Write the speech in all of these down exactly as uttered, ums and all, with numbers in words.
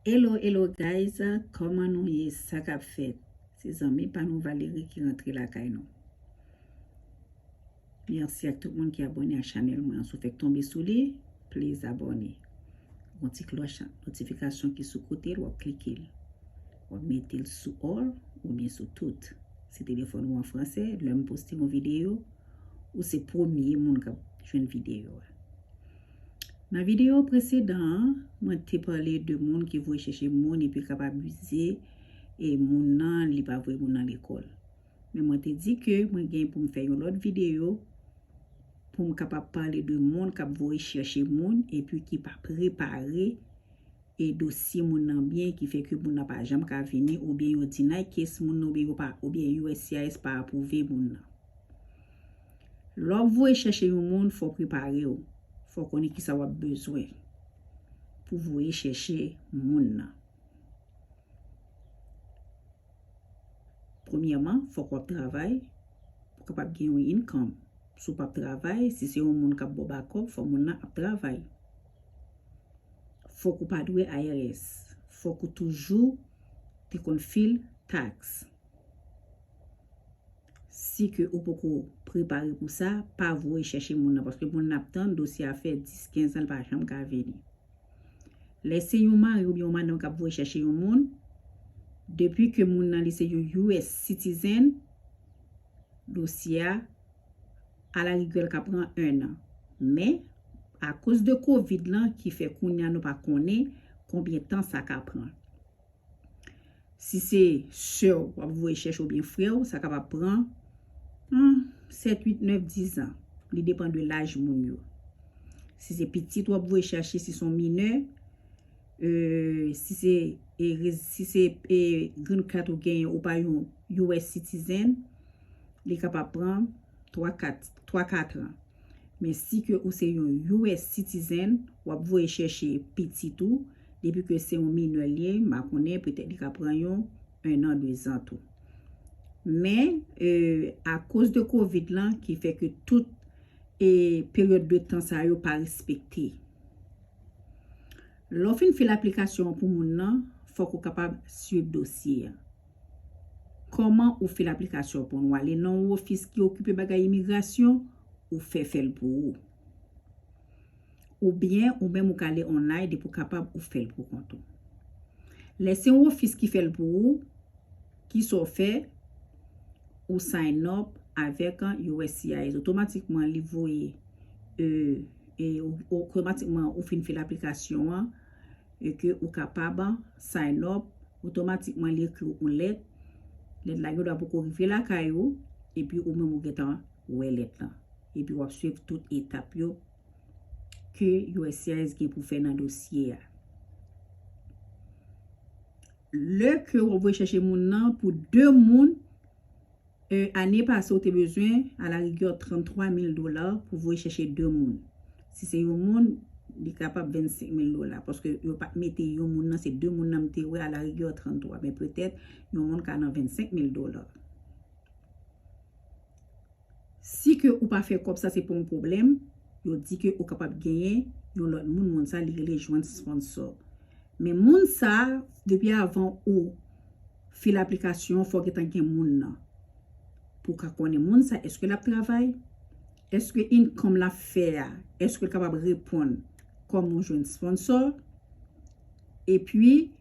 Hello, hello guys, kòman nou ye? Sa k ap fèt? Se zanmi pa nou Valery ki rantre lakay nou. Mèsi ak tout moun ki abòne a chanèl mwen an. Si w fèk tonbe sou li, please abòne. Gon ti klòch notifikasyon ki sou kote l, w ap klike l. W ap mete l sou all oubyen sou tout. Si telefòn ou an fransè, lè m poste yon videyo, ou se premye moun k ap jwenn videyo a. Nan videyo presedan an, mwen te pale de moun ki voye chèche moun epi k ap abize e moun nan, li pa voye moun nan lekòl. Men mwen te di ke mwen gen pou m fè yon lòt videyo pou m kapab pale de moun k ap voye chèche moun epi ki pa prepare e dosye moun nan byen, ki fè ke moun nan pa janm ka vini, oubyen yo deny case moun nan, oubyen yo pa, oubyen U S C I S pa apwouve moun nan. Lè w ap voye chèche yon moun, fò w prepare w. Fò w konnen kisa w ap bezwen pou voye chèche moun nan. Premyèman, fòk w ap travay pou w kapab gen yon income. Si w p ap travay, si se yon moun k ap ba w ba kòb, fò moun nan ap travay. Fòk ou pa dwe I R S. Fòk ou toujou te konn fil taks. Si ke ou poko prepare pou sa, pa voye chèche moun nan, paske moun nan ap tann dosye a fè dis, kenz an, l pa janm ka vini. Lè se yon mari oubyen yon madanm k ap voye chèche yon moun, depi ke moun nan li se yon U S citizen, dosye a, alarigè, l ka pran ennan. Men, akoz de kovid lan ki fè kounye a nou pa konnen konbyen tan sa ka pran. Si se sè w w ap voye chèche oubyen frè w, sa kapab pran, hmm, sèt, uit, nèf, dis an. Li depann de laj moun yo. Si se pitit w ap voye chèche, si se yon minè, euh, si se, e, rez-, si se, e, green card ou genyen, ou pa yon U S citizen, li kapab pran twa, kat, twa, kat an. Men si ke ou se yon U S citizen, w ap voye chèche pitit ou, depi ke se yon minè l ye, m pa konnen, petèt li ka pran yon ennan, dezan tou. Men, e, akoz de kovid lan, ki fè ke tout, e, peryòd de tan sa yo pa respekte. Lè w fin fil aplikasyon an pou moun nan, fòk ou kapab swiv dosye a. Kòman ou fil aplikasyon pou nou ale nan yon ofis ki okipe bagay imigrasyon, ou fè fè l pou ou. Oubyen, ou menm ou ka ale online depi w kapab ou fè l pou kont ou. Lè se yon ofis ki fè l pou ou, kisa w fè? Ou sign up avèk, an, U S C I S. Otomatikman, li voye, e, e, o-, otomatikman, ou fin fil aplikasyon an, e ke ou kapab sign up, otomatikman li ekri w yon lèt. Lèt la gendwa poko rive lakay ou, epi ou menm ou gentan wè lèt lan. Epi w ap swiv tout etap yo ke U S C I S gen pou fè nan dosye a. Lè ke w ap voye chèche moun nan pou de moun, E, ane pase, ou te bezwen, alarigè, tranntwa mil dola pou voye chèche de moun. Si se yon moun, li kapab vennsenk mil dola, paske yo pa t mete yon moun nan, se de moun nan m te wè, alarigè, tranntwa, men petèt, yon moun ka nan vennsenk mil dola. Si ke ou pa fè kòb sa, se pa yon pwoblèm, yo di ke ou kapab genyen yon lòt moun, moun sa, li rele jwenn sponsor. Men moun sa, depi avan ou fil aplikasyon, fò gentan gen moun nan. Pou w ka konnen moun sa, èske l ap travay? Èske income l ap fè a, èske l kapab reponn kòm yon jwenn sponsor? Epi,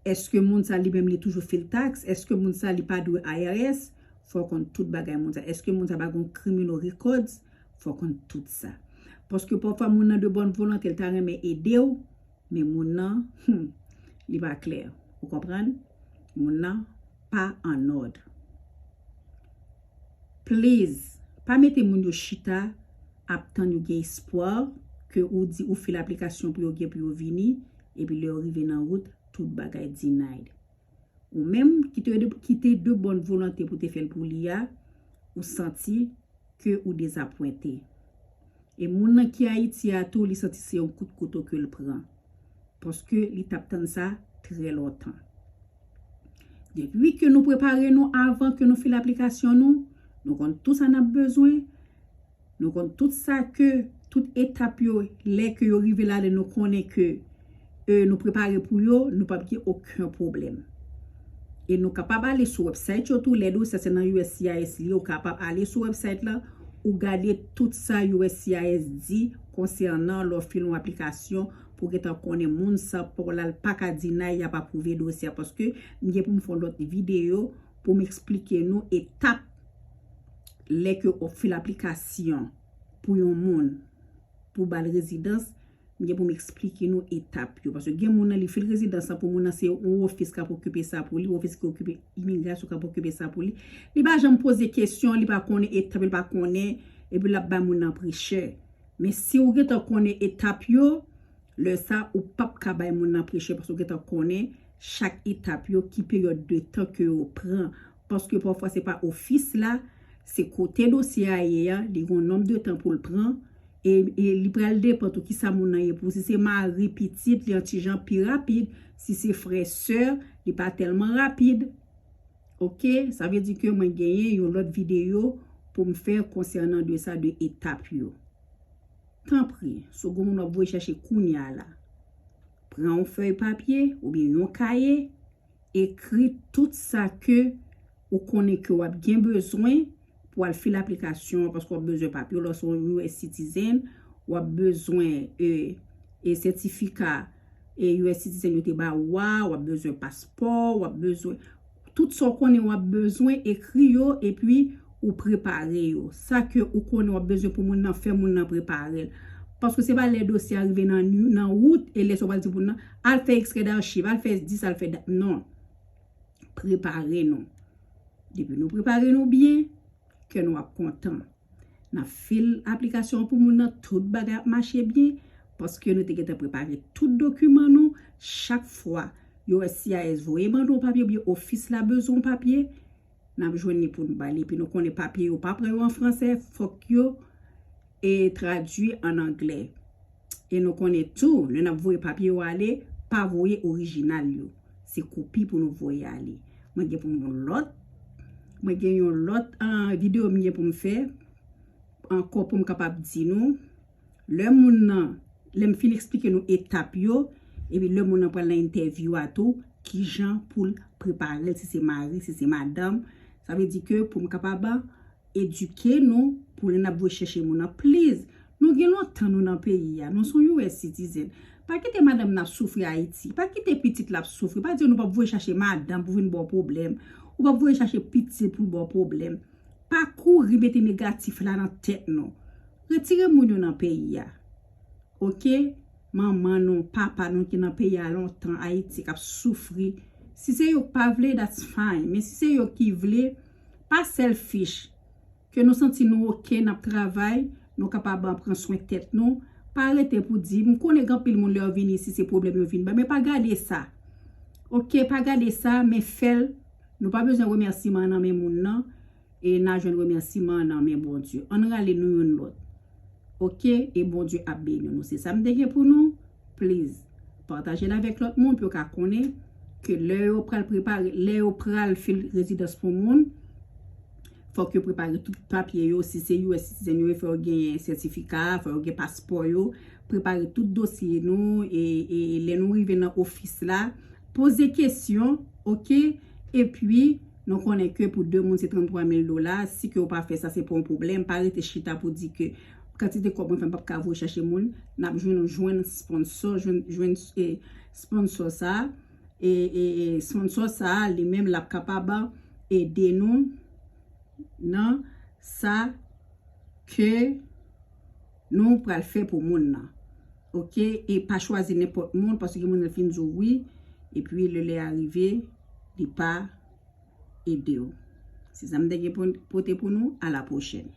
èske moun sa li menm li toujou fil taks? Èske moun sa li pa dwe I R S? Fò w konn tout bagay moun sa. Èske moun sa pa gen criminal records? Fò w konn tout sa. Paske pafwa moun nan de bòn volonte, l ta renmen ede w, men moun nan, hmm, li pa klè. Ou konprann? Moun nan pa annòd. Please, pa mete moun yo chita ap tann, yo gen espwa ke ou di ou fil aplikasyon pou yo gen pou yo vini, epi lè yo rive nan wout, tout bagay denied. Ou menm ki te, ki te de bòn volonte pou te fè l pou li a, ou santi ke ou dezapwente. E moun nan ki Ayiti a tou, li santi se yon kout kouto ke l pran. Paske li t ap tann sa trè lontan. Depi ke nou prepare nou avan ke nou fil aplikasyon nou, nou konn tout sa n ap bezwen, nou konn tout sa ke, tout etap yo, lè ke yo rive la, lè nou konnen ke, e nou prepare pou yo, nou p ap gen okenn pwoblèm. E nou kapab ale sou website yo tou, lè dosye se nan U S C I S li ye, ou kapab ale sou website la, ou gade tout sa U S C I S di konsènan lè w file yon aplikasyon pou gentan konnen moun sa pa w la, l pa ka deny y ap apwouve dosye a, paske m gen pou m fè yon lòt videyo pou m eksplike nou etap lè ke w file aplikasyon pou yon moun pou ba l rezidans, m gen pou m eksplike nou etap yo. Paske gen moun nan, li file rezidans lan pou moun nan, se yon ofis k ap okipe sa pou li, ofis ki okipe imigrasyon k ap okipe sa pou li. Li pa janm poze kesyon, li pa konnen etap, li pa konnen, epi l ap bay moun nan prechè. Men si w gentan konnen etap yo, lè sa ou p ap ka bay moun nan prechè paske w gentan konnen chak etap yo, ki peryòd de tan ke yo pran. Paske pafwa se pa ofis la, se kote dosye a ye a, li gen yon nonb de tan pou l pran, e, e li pral depann tou kisa moun nan ye pou. Si se mari, pitit, li yon ti jan pi rapid. Si se frè, sè, li pa tèlman rapid. Oke, sa vle di ke mwen genyen yon lòt videyo pou m fè konsènan de sa, de etap yo. Tanpri, si w gen moun w ap voye chèche kounye a la, pran yon fèy papye oubyen yon kaye, ekri tout sa ke ou konnen ke w ap gen bezwen pou al file aplikasyon an, paske w ap bezwen papye w, lè w se yon U S citizen, w ap bezwen, e, e, sètifika, e, U S citizen yo te ba ou a, w ap bezwen paspò, w ap bezwen tout sa w konnen w ap bezwen, ekri yo, epi ou prepare yo. Sa ke ou konnen w ap bezwen pou moun nan, fè moun nan prepare l. Paske se pa lè dosye a rive nan, nan wout, e lè sa w pral di moun nan, al fè ekstrè dachiv, al fè dis, al fè dat. Non. Prepare nou. Depi nou prepare nou byen, kè nou ap kontan. N ap file aplikasyon an pou moun nan, tout bagay ap mache byen, paske nou te gentan prepare tout dokiman nou. Chak fwa U S C I S voye mande yon papye oubyen ofis la bezwen yon papye, n ap jwenn li pou n ba li. Epi nou konnen papye yo pa pran yo an fransè, fòk yo, e, tradui an anglè. E nou konnen tou, lè n ap voye papye yo ale, pa voye orijinal yo. Se kopi pou nou voye ale. Mwen gen pou mwen lòt, mwen gen yon lòt, ah, videyo m gen pou m fè ankò pou m kapab di nou, lè moun nan, lè m fin eksplike nou etap yo, epi lè moun nan pral nan entèvyou a tou, kijan pou l prepare l, si se mari, si se madanm. Sa vle di ke pou m kapab edike nou pou lè n ap voye chèche moun nan. Please, nou gen lontan nou nan peyi a, nou se yon U S citizen. Pa kite madanm n ap soufri Ayiti, pa kite pitit l ap soufri, pa di nou p ap voye chache madanm pou vin ba w pwoblèm, ou p ap voye chache pitit pou l ba w pwoblèm. Pa kouri mete negatif la nan tèt nou. Retire moun yo nan peyi a. Oke? Manman nou, papa nou ki nan peyi a lontan, Ayiti, k ap soufri. Si se yo k pa vle, that's fine. Men si se yo ki vle, pa selfish. Ke nou santi nou oke, n ap travay, nou kapab pran swen tèt nou. Pa rete pou di, m konnen gen anpil moun lè yo vin isi, se pwoblèm yo vin bay, men pa gade sa. Oke, pa gade sa, men fè l. Nou pa bezwen remèsiman nan men moun nan, e n a jwenn remèsiman nan men Bondye. Ann rale nou youn lòt. Oke? E Bondye ap beni nou. Se sa m te gen pou nou. Please, pataje l avèk lòt moun pou yo ka konnen ke lè yo pral prepare, lè yo pral file rezidans pou moun, fòk yo prepare tout papye yo. Si se U S citizen yo ye, fò yo genyen sètifika, fò yo gen paspò yo. Prepare tout dosye nou, e, e lè nou rive nan ofis la, poze kesyon, oke? Epi, nou konnen ke pou de moun se tranntwa mil dola, si ke w pa fè sa, se pa yon pwoblèm. Pa rete chita pou di ke kantite kòb mwen fè, m p ap ka voye chache moun. N ap jwenn, jwenn sponsor, jwenn, jwenn, e, sponsor sa. E, e, e sponsor sa, li menm, l ap kapab ede nou nan sa ke nou pral fè pou moun nan. Oke? E pa chwazi nenpòt moun, paske gen moun nan fin di w wi, epi lè lè a rive, li pa ede w. Se sa m te gen pou, pote pou nou. A la pwochèn.